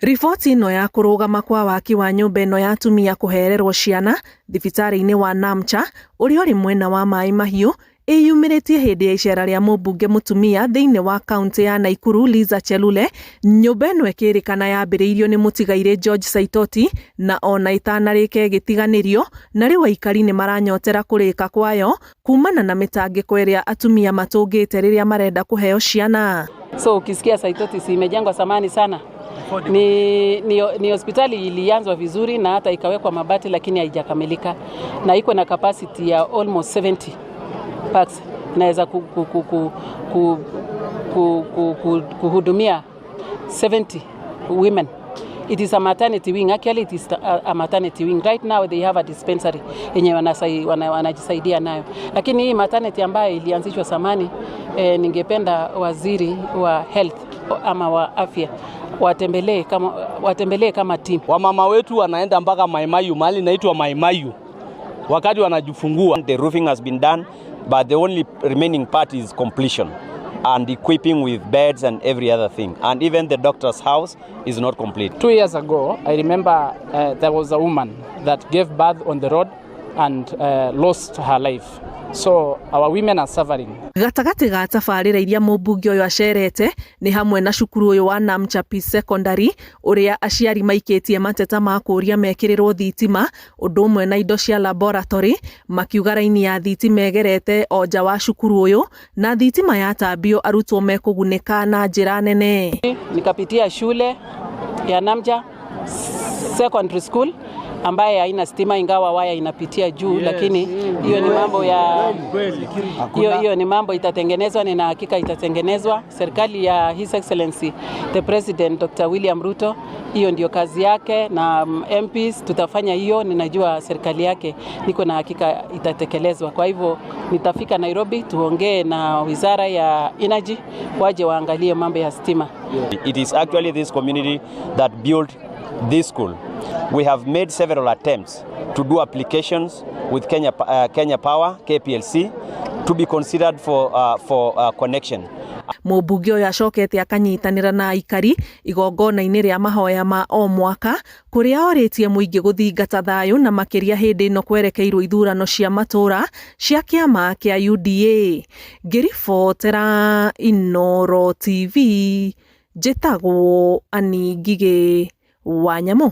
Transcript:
Riboti ĩno ya kũrũgama kwa waki wa nyũmba ĩno ya atumia kũhererwo ciana thibitarĩ-inĩ wa Namcha ũrĩa ũrĩ mwena wa Maĩ Mahiũ ĩyumĩrĩtie hĩndĩ ya icera rĩa mũmbunge mũtumia thĩinĩ wa kaunti ya Naikuru Liza Chelule. Nyũmba ĩno ĩkĩrĩkana yambĩrĩirio nĩ mũtigairĩ George Saitoti na ona ĩtanarĩka ĩgĩtiganĩrio, na rĩu aikari nĩ maranyotera kũrĩka kwayo kumana na mĩtangĩko ĩrĩa atumia matũngĩte rĩrĩa marenda kũheo ciana. So ukisikia Saitoti si imejengwa zamani sana, ni hospitali ilianzwa vizuri na hata ikawekwa mabati, lakini haijakamilika na iko na capacity ya almost 70 pax, inaweza kuhudumia 70 women. It is a maternity wing. Actually, it is a maternity wing. Right now they have a dispensary yenye wanajisaidia nayo. Lakini hii maternity ambayo ilianzishwa zamani, ningependa waziri wa health ama wa afya watembelee kama team. Wamama wetu wanaenda mpaka Maimayu, mahali inaitwa Maimayu wakati wanajifungua. The roofing has been done, but the only remaining part is completion and equipping with beds and every other thing. And even the doctor's house is not complete. 2 years ago, I remember there was a woman that gave birth on the road and lost her life. So our women are suffering. Gatagatĩ ga tabarĩra iria mũmbunge ũyũ acerete nĩ hamwe na cukuru ũyũ wa Namcha Peace Secondary, ũrĩa aciari maikĩtie mateta ma kũũria mekĩrĩrwo thitima ũndũ ũmwe na indo cia laboratory, makiuga raini ya thitima ĩgerete o nja wa cukuru ũyũ na thitima yatambio arutwo mekũgunĩka na njĩra nene. Nikapitia shule ya Namja Secondary School ambaye haina stima ingawa waya inapitia juu, lakini hiyo ni mambo ya hiyo ni mambo itatengenezwa, nina hakika itatengenezwa. Serikali ya His Excellency the President Dr. William Ruto, hiyo ndio kazi yake, na MPs tutafanya hiyo. Ninajua serikali yake, niko na hakika itatekelezwa. Kwa hivyo nitafika Nairobi tuongee na wizara ya energy, waje waangalie mambo ya stima. It is actually this community that built this school. We have made several attempts to do applications with Kenya Power, KPLC, to be considered for connection. Mũmbunge ũyũ acokete akanyitanĩra na aikari igongona-inĩ rĩa mahoya ma o mwaka, kũrĩa orĩtie mũingĩ gũthingata thayũ na makĩria hĩndĩ ĩno kwerekeirwo ithurano cia matũra cia kĩama kĩa UDA. Ngĩribotera Inooro TV, njĩtagwo Annie Ngigĩ wa Nyamũ.